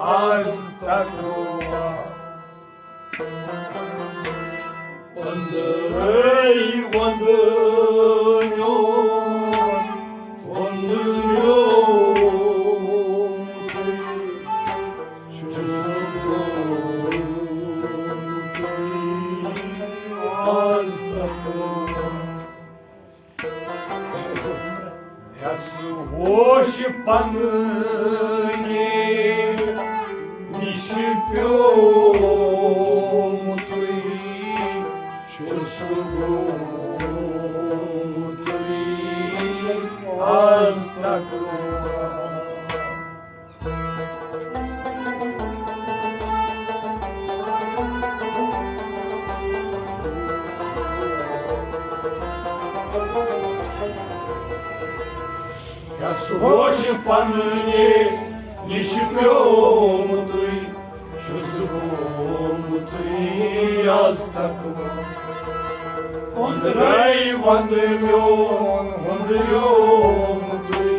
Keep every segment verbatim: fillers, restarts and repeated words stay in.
از تقوا۔ أنٛدرَے وَنٛدٕ میون، أنٛدریومُتُے چھُس بہٕ از تقوا۔ یَس ہوش پنٕنہِ نِش پیومُتُے چھُس گوٚمُتُے از تقوا۔ یَس ہوش پنٕنہِ نِش پیومُتُے چھُس گوٚمُتُے از تقوا۔ أنٛدرَے وَنٛدٕ میون أنٛدریومُتُے۔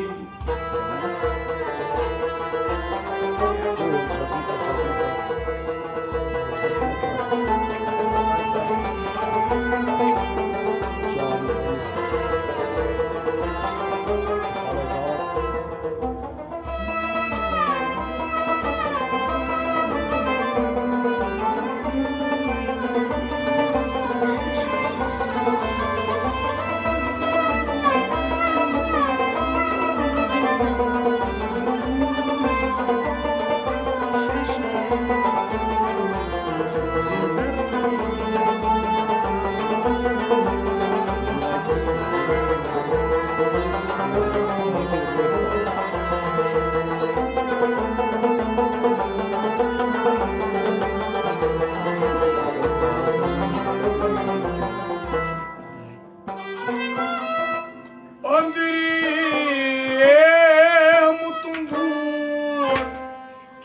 أنٛدرِم تُنٛدُر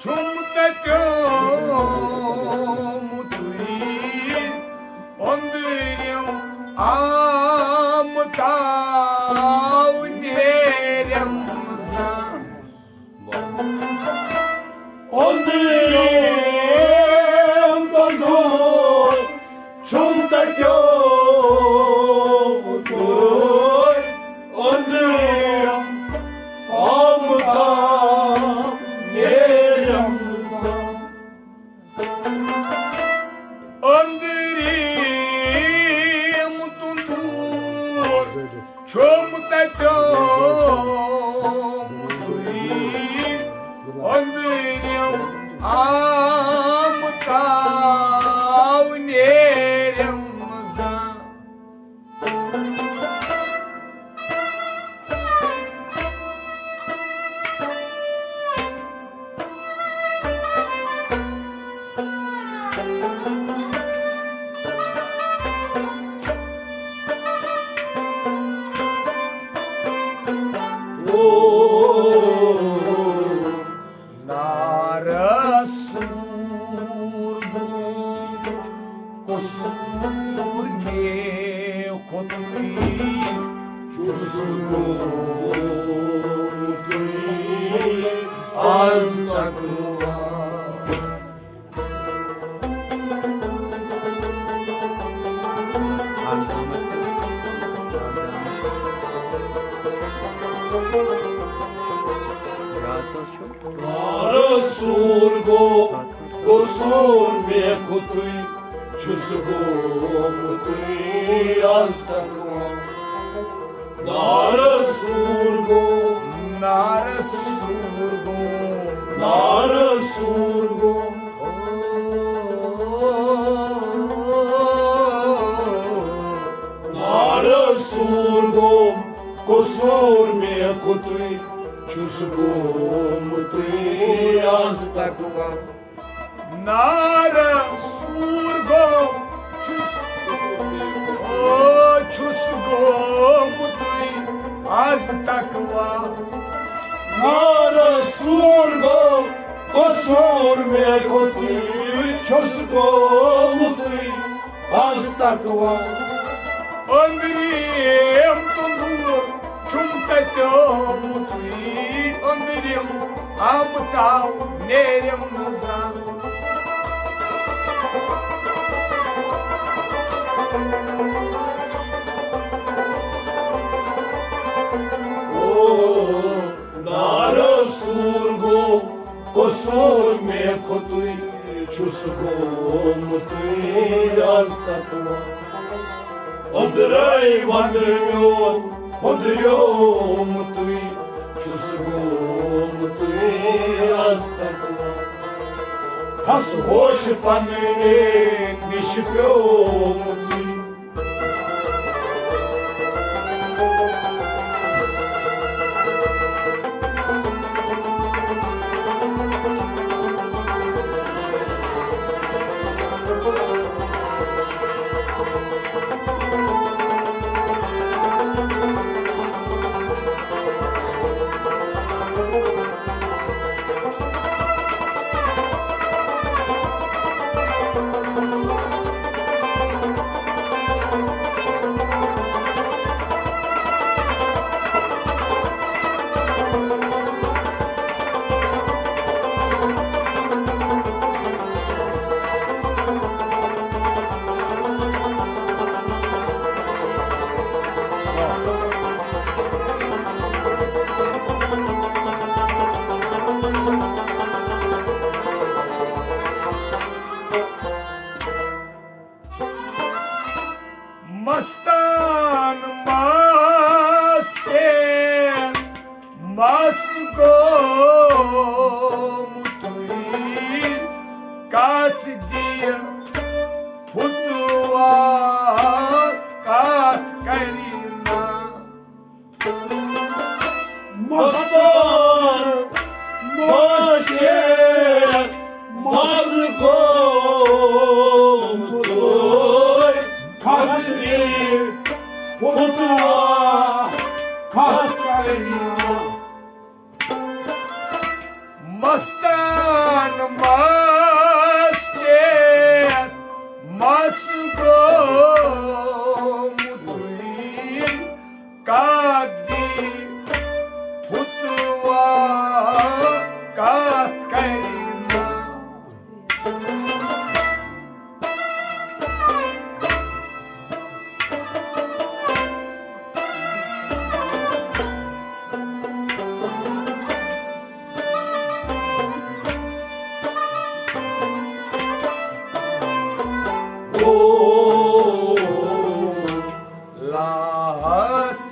چھُم تَتیومُتُے، أنٛدرِم آمہٕ تاو نیرِم زانٛہہ۔ أنٛدرِم تُنٛدُر چھُم تَتیومُتُے، أنٛدرِم آمہٕ تاو نیرِم زانٛہہ۔ أنٛدرِم تُنٛدُر چھُم تَتیومُتُے، أنٛدرِم آمہٕ تاو نیرِم زانٛہہ۔ نارٕ سوٗر گوٚو قصوٗر مےٚ کھوٚتُے، چھُس گوٚمُتُے از تقوا۔ راتَس چھُ۔ نارٕ سوٗر گوٚو قصوٗر مےٚ کھوٚتُے، چھُس گوٚمُتُے از تقوا۔ نارٕ سوٗر گوٚو، نارٕ سوٗر گوٚو، نارٕ سوٗر گوٚو۔ نارٕ سوٗر گوٚو قصوٗر مےٚ کھوٚتُے، چھُس گوٚمُتُے از تقوا۔ نارٕ سوٗر گوٚو، چھُس، او، چھُس گوٚمُتُے از تقوا۔ نارٕ سوٗر گوٚو قصوٗر مےٚ کھوٚتُے، چھُس گوٚمُتُے از تقوا۔ أنٛدرِم تُنٛدُر چھُم تَتیومُتُے، أنٛدرِم آمتاو نیرم نہٕ زانٛہہ۔ او نارٕ سوٗر گوٚو قصوٗر مےٚ کھوٚتُے، چھُس گوٚمتُے از تقوا۔ أنٛدرَے وَنٛدٕ میون ہُنٛدریومتُے، چھُس گوٚمتُے از تقوا۔ ہس ہوش پنٕنۍ نِش پیومتُے۔ مستان ماس کے مس گوٚمتُے، کتھ دِیہِ فتوا، کتھ کرِ نہ۔ مستان ماس کے مس گوٚمتُے، کتھ دِیہِ فتوا، کتھ کرِ نہ۔ مستان ماس چیتھ مس گوٚمتُے، کتھ دِیہِ فتوا، کتھ کرِ نہ۔ او لاہس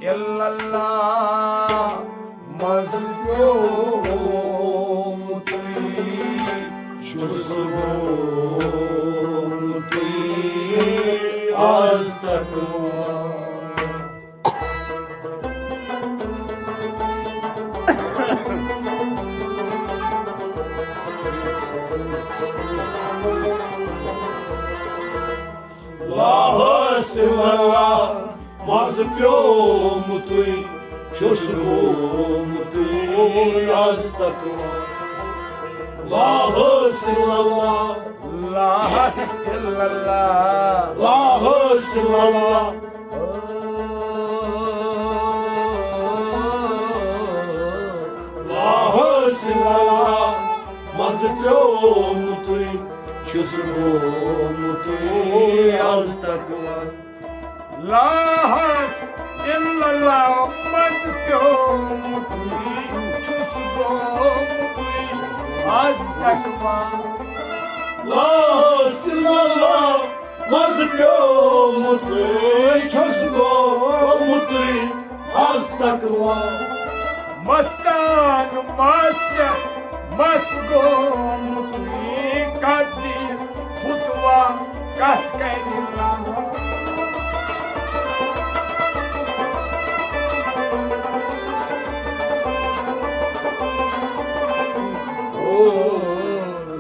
الا اللہ مز پیومتُے، چھُس گوٚمتُے از تقوا۔ لا حاصل اللہ مز پیومتُے، چھُس گوٚمتُے از تقوا۔ لا حاصل اللہ، لا حاصل اللہ، لا حاصل اللہ، لا حاصل اللہ مز پیومتُے، چھُس گوٚمتُے از تقوا۔ لا حاصل اللہ مز پیومتُے، چھُس گوٚمتُے از تقوا۔ لا حاصل اللہ مز پیومتُے، چھُس گوٚمتُے از تقوا۔ مستان مس چیتھ مس گوٚمتُے، کتھ دِیہِ فتوا، کتھ کرِ نہ۔ او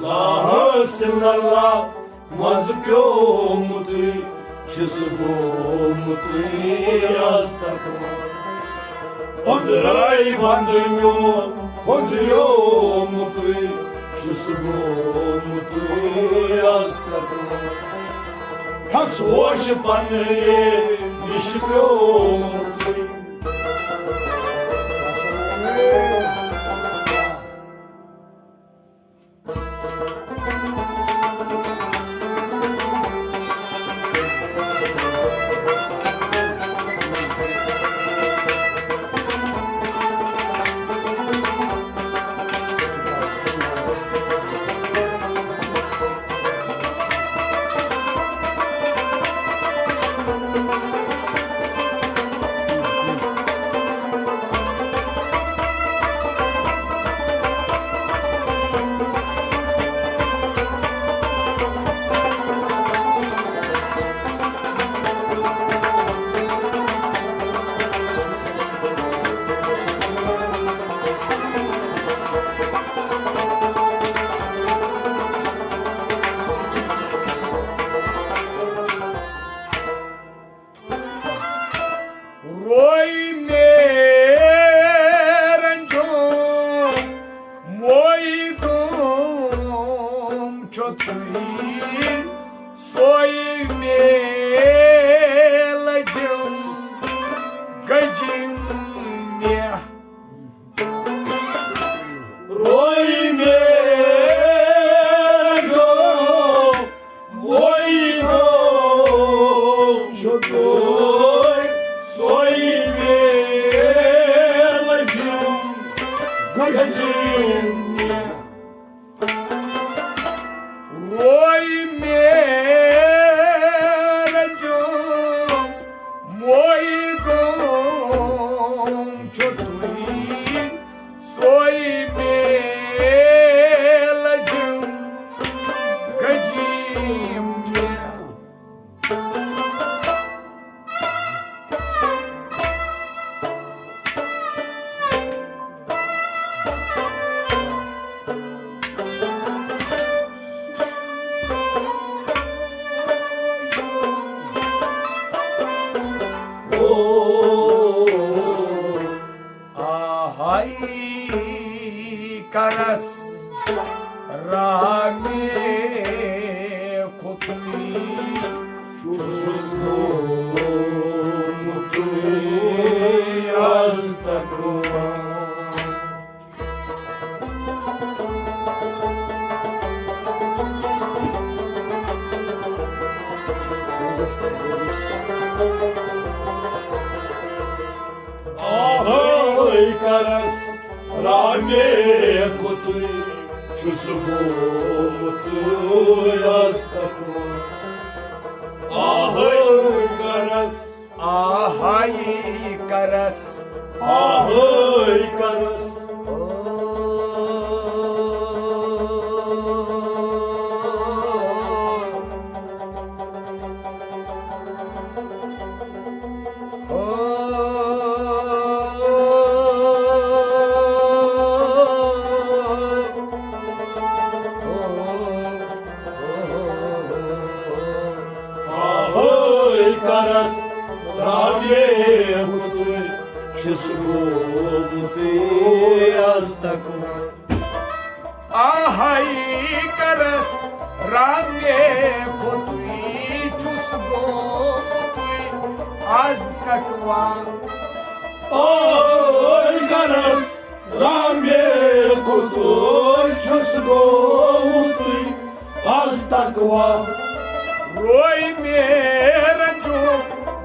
لا حاصل اللہ مز پیومتُے، چھُس گوٚمتُے از تقوا۔ أنٛدرَے ونٛدٕ میون ہُنٛدریومتُے، چھُس گوٚمتُے از تقوا۔ ہس ہوش پنٕنۍ نِش پیومتُے۔ سوے مےٚ لجم گجم مےٚ۔ روے مےٚ جو وۄنۍ گوٚو چھُ تُہۍ سۄے ویل جِم گٔجِم۔ وۄنۍ مےٚ رٔجِم، وۄنۍ گوٚو چھُ تُہۍ سۄے بیل جِم گٔجِم مےٚ۔ آہاے کرس رامے کھوتُے چھُس گوٚمُتُے از تک۔ آہاے کرس رامے کھوتُے چھُس گوٚمُتُے از تک۔ آہاے کرس، آہاے کرس، آہاے کرس۔ آہاے کرس رامے کھوتُے چھُس گوٚمُتُے از تک۔ آہاے کرس رامے کھوتُے چھُس گوٚمُتُے از تک۔ آہاے کرس رامے کھوتُے چھُس گوٚمُتُے از تک۔ روے مےٚ رجو،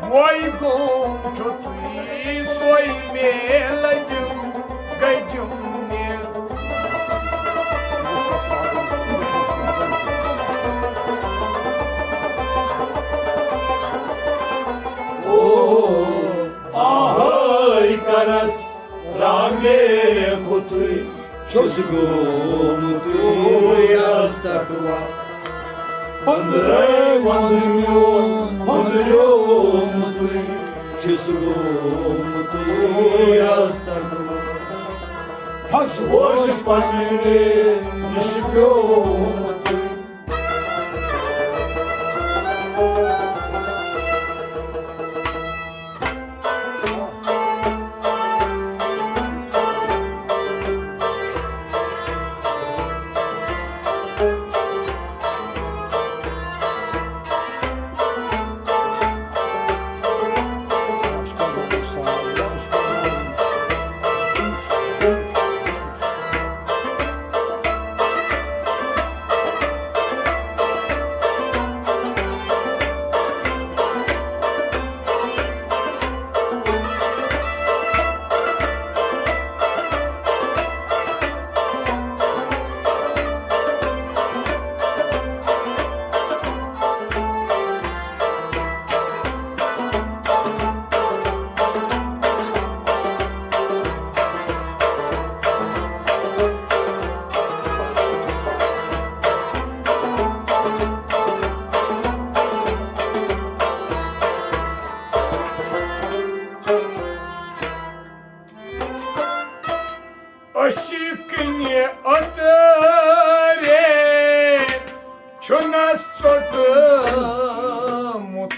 وۄنۍ گوٚو چھُ تُہۍ سۄے مےٚ لجم گجم مےٚ۔ او آہاے کرس رامے کھوتُے چھُس گوٚمُتُے از تک۔ پندرے وند میون پندریومُتُے چھُس گوٚمُتُے از تک۔ ہس ووش پننے نِش پیومُتُے۔ عشقٕنہِ عطرے چھُنس ژوٚٹمُت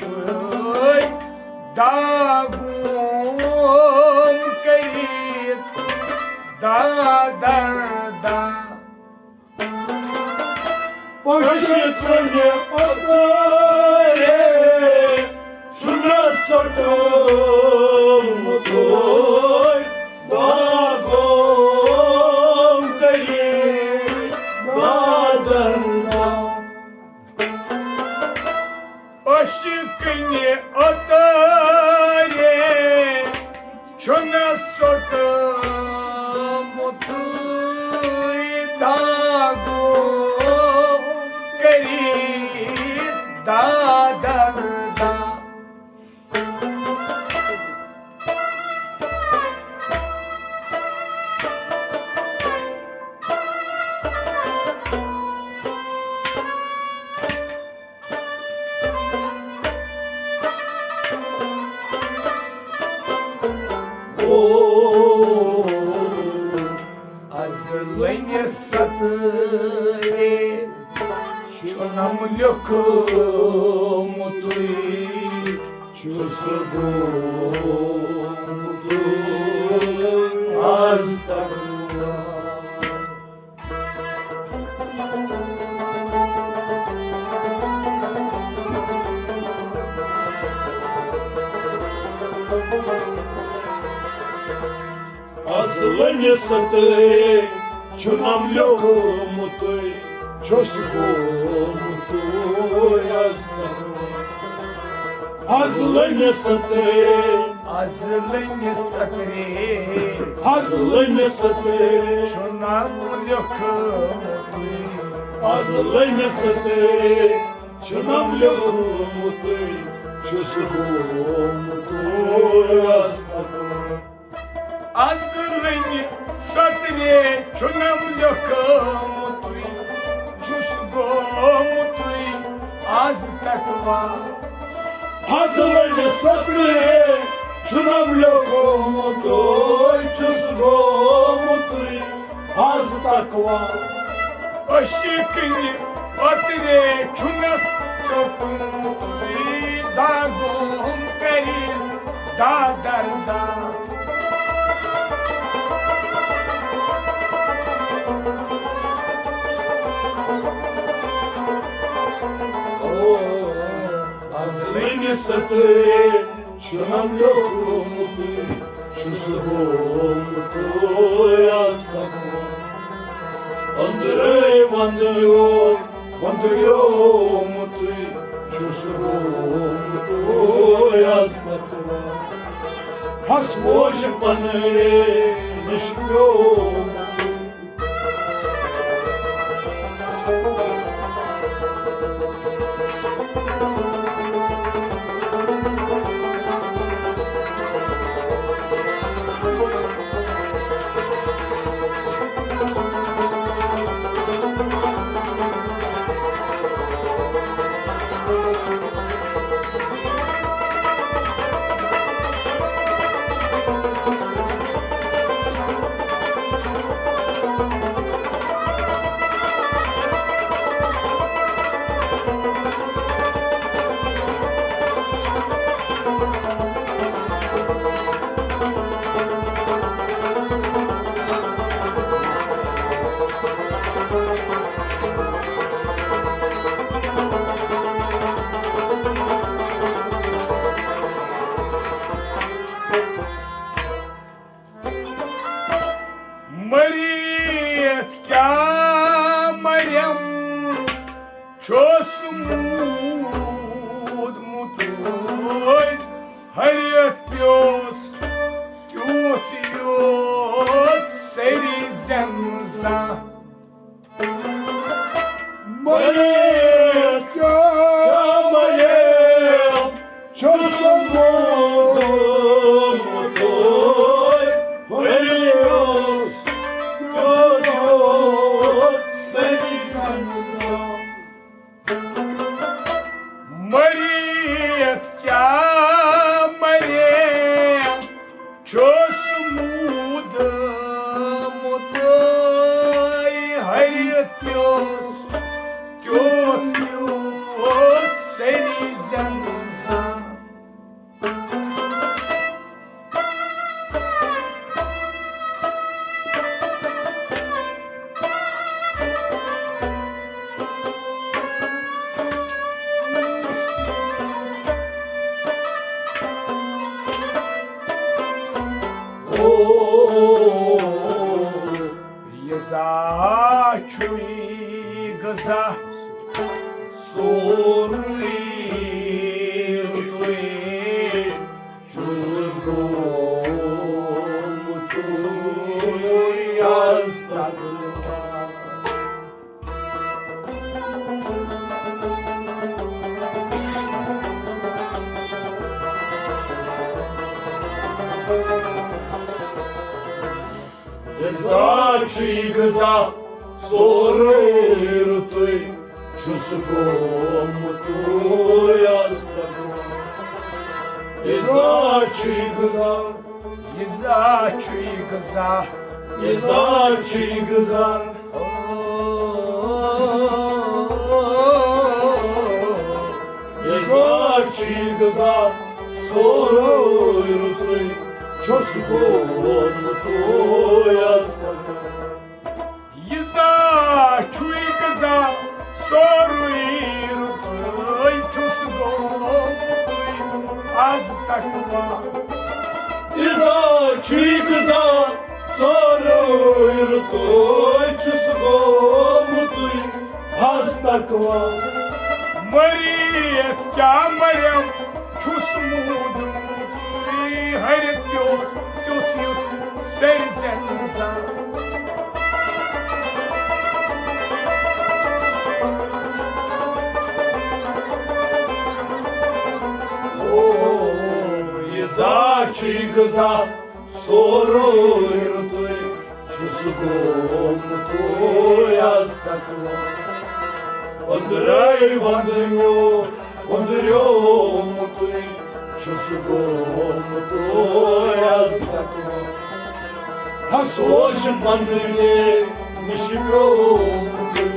داغوم کٔرِتھ دا در دا۔ عشقنہِ اوترے چھُنہ ژوٚٹمُتُے داغوم کٔرِتھ دادن داغ۔ عشقنہِ اوترے چھُنہ ژوٚٹمُتُے داغو کٔرِتھ دادر دا۔ او، از لنگہِ سترے چھُنم لیوٚکھمُتُے، چھُس گوٚمُت از تک۔ از لنگہِ سترے چھُنم لیوٚکھمُتُے، چھُس گوٚمُت از تک۔ از لنگہِ سترے۔ از لنگہِ سترے۔ از لنگہِ سترے۔ چھُنم لیوٚکھمُتُے۔ از لنگہِ سترے۔ چھُنم لیوٚکھمُتُے۔ چھُس گوٚمُت از تک۔ از لنگہِ سترے چھُنم لیوٚکھمُتُے، چھُس گوٚمُتُے از تقوا۔ از لنگہِ سترے چھُنم لیوٚکھمُتُے، چھُس گوٚمُتُے از تقوا۔ عشقنہِ اوترے چھُنس ژوٚٹمُتُے داغوم کٔرِتھ دادر دا۔ او، از لنگہِ سترے چھُنم لیوٚکھمُتُے، چھُس گوٚمُت از تک۔ أنٛدرے وندیو، وندیومُتُے چھُس گوٚمُت از تک۔ ہس ووش پنرے نش پیومُت۔ مٔرِتھ کیٛاہ مریم، چھُس موٗدمُت ۂرِتھ پیوس تیُتھ یوت سری زنزان۔ مٔرِتھ کیٛاہ مریم، چھُس موٗدمُت ۂرِتھ پیوس تیُتھ یوت سری زنزان۔ مٔرِتھ کیٛاہ مریم، چھُس موٗدمُت ۂرِتھ پیوس تیُتھ غذا چھُے غذا سورُے رُتُے چھُس گوٚمُت آز تک۔ غذا چھُے غذا سورُے رُتُے چھُس گوٚمُت آز تک۔ غذا چھُے غذا، غذا چھُے غذا، غذا چھُے غذا۔ غذا چھُے غذا سورُے رُتُے چھُس گوٚمُت آز تک۔ غذا چھُے غذا سورُے رُتُے چھُس گوٚمُت آز تک۔ غذا چھُے غذا سورُے رُتُے چھُس گوٚمُت آز تک۔ مٔرِتھ کیٛاہ مَرٮ۪م چھُس موٗدمُت، ہرِ پیوٚس تیُتھ یُتھ سرِ زٮ۪نہٕ زان۔ او، غذا چھُے غذا سورُے رُتُے چھُس گوٚمُت آز تک۔ أنٛدرَے وَندٕ میون أنٛدریومُتُے چھُس گوٚمُت آز تک۔ ہسوش پننہِ نِش پیومُتُے۔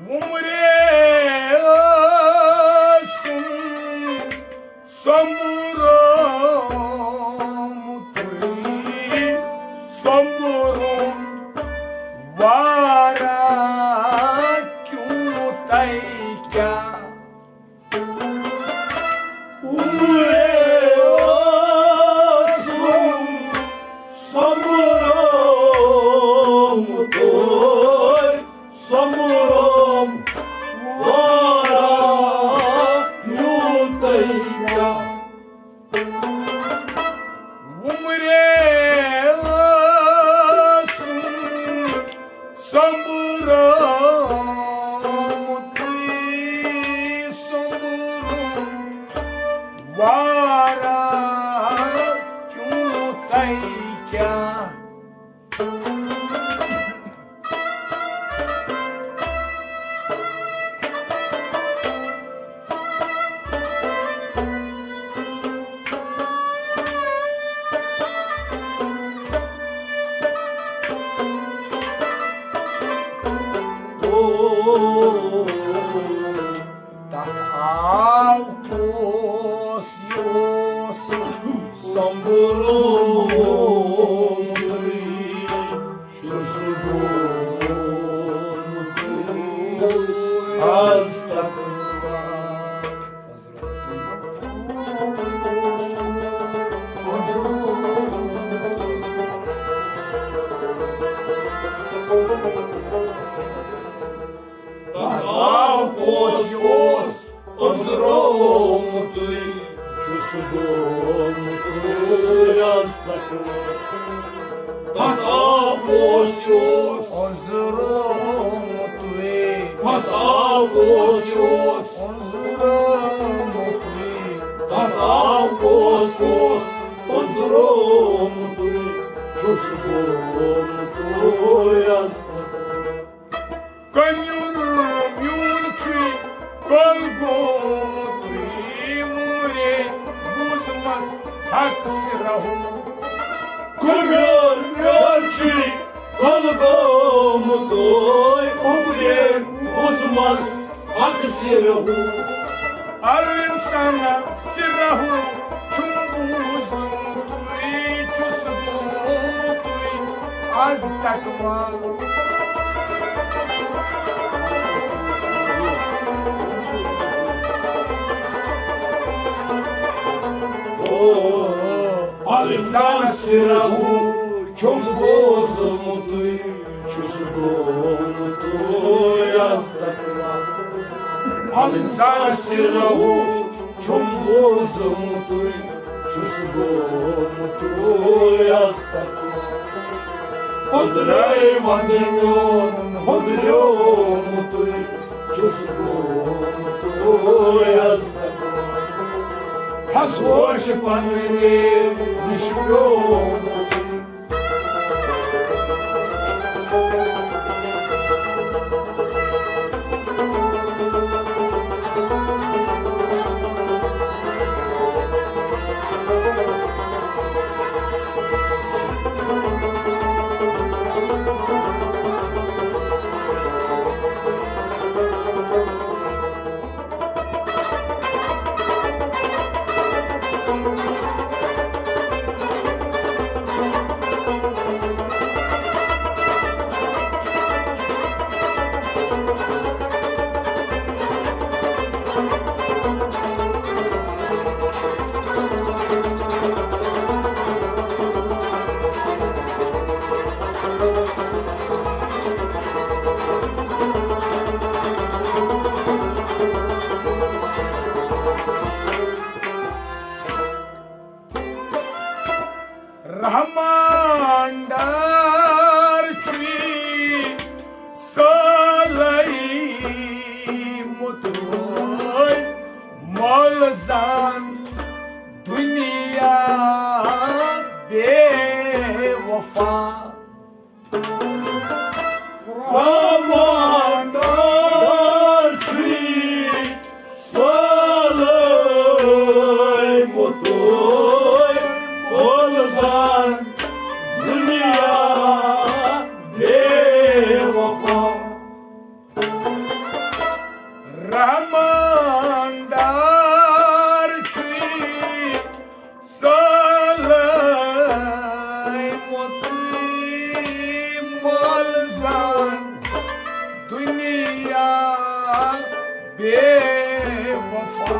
وُمرے ٲسٕم سۄمبرومُتُے، سۄمبروم واریاہ کیوں تۄہہِ کیٛاہ؟ عمرے اوسُم سۄمبرومُت، سۄمبروم واریاہ کیوں تۄہہِ کیٛاہ؟ وُمرے ٲسٕم سۄمبرومُت، سۄمبروم واریاہ کیوں تۄہہِ کیٛاہ؟ تتھ آو کوس یہِ اوس سۄمبرومُت، چھُس گوٚمُت آز تک۔ تتھ آو کوس یہِ اوس أنٛزرومُتُے، چھُس گوٚمُت آز تک۔ تتھ آو کوس یہِ پوٚنٛزرومتُے۔ پتہٕ آو کُس یہِ اوس؟ پوٚنٛزرومتُے۔ پتہٕ آو کُس اوس؟ پوٚنٛزرومتُے۔ چھُس گوٚمتُے از تک۔ کمیُن میون چھُے کۄل گوٚمتُے، مورے بوٗزمَس حق سِرہُ۔ کمیُن میون چھُے کۄل گوٚمتُے، مورے بوٗزمَس حق سِرہُ۔ اَلہٕ اِنسان سِرہُ چھُم بوٗزمُتُے، چھُس گوٚمتُے از تقویٰ۔ او، اَلہٕ اِنسان سِرہُ چھُم بوٗزمُتُے، چھُس گوٚمتُے از تقویٰ۔ اَلہٕ اِنسان سِرہُ چھُم بوٗزمُتُے، چھُس گوٚمتُے از تقویٰ۔ اوٚدرے وَندٕ میون ہوٚدریومتُے، چھُس گوٚمتُے از تقویٰ۔ حسوش پننہِ نِش پیومتُے۔ رحمان ڈار چھُے سٲلٲے مُتوٲے مٲلہٕ زان دُنیا بے وفا۔ رحمان ڈار چھُے سٲلٲے مُتوٲے مٲلہٕ زان دُنیا بے وفا۔ رحمان ڈار چھُے سٲلٲے مُتوٲے مٲلہٕ زان دُنیا بے وفا۔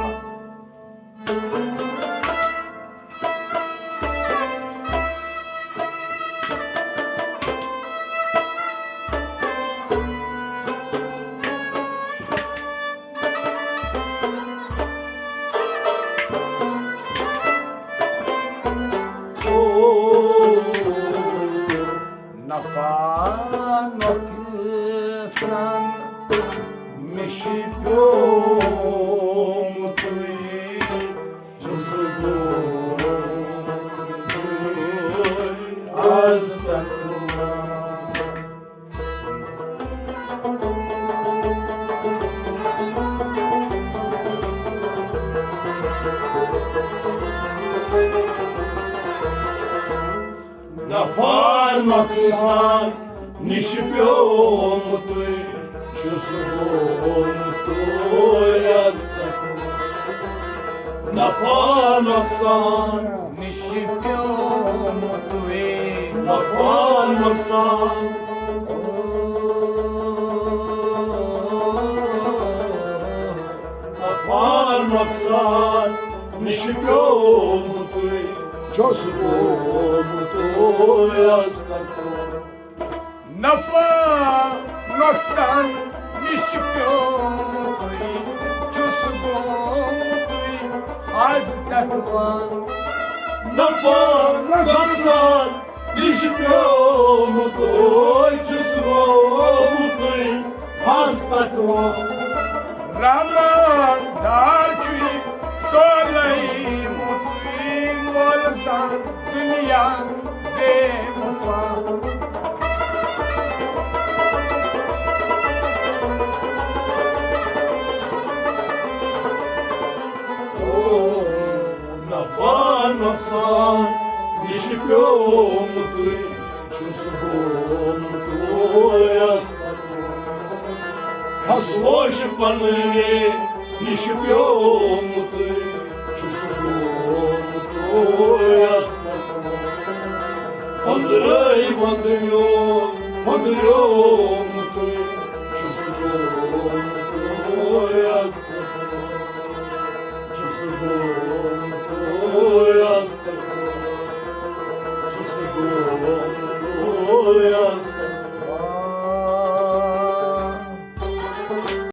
نفع نۄقصان مےٚ چھُ پیومتُے، چھُس گوٚمتُے از تقویٰ۔ نفع نۄقصان نِش پیومتُے، چھُس گوٚمتُے از تقویٰ۔ نفع نۄقصان نِش پیومتُے۔ نفع نۄقصان۔ نفع نۄقصان نِش پیومتُے، چھُس گوٚمتُے از تقویٰ۔ نفع نۄقصان نِش پیومتُے، چھُس گوٚمتُے از تقویٰ۔ نفع نۄقصان نِش پیومتُے، چھُس گوٚمتُے ووش پننہِ نِش پیومُت، چھُس گومُت اویس۔ أنٛدرَے وَنٛد میون پھٔنٛدریومُت، چھُس گومُت اویس۔ چھُس گومُت اویس۔ چھُس گومُت اویس۔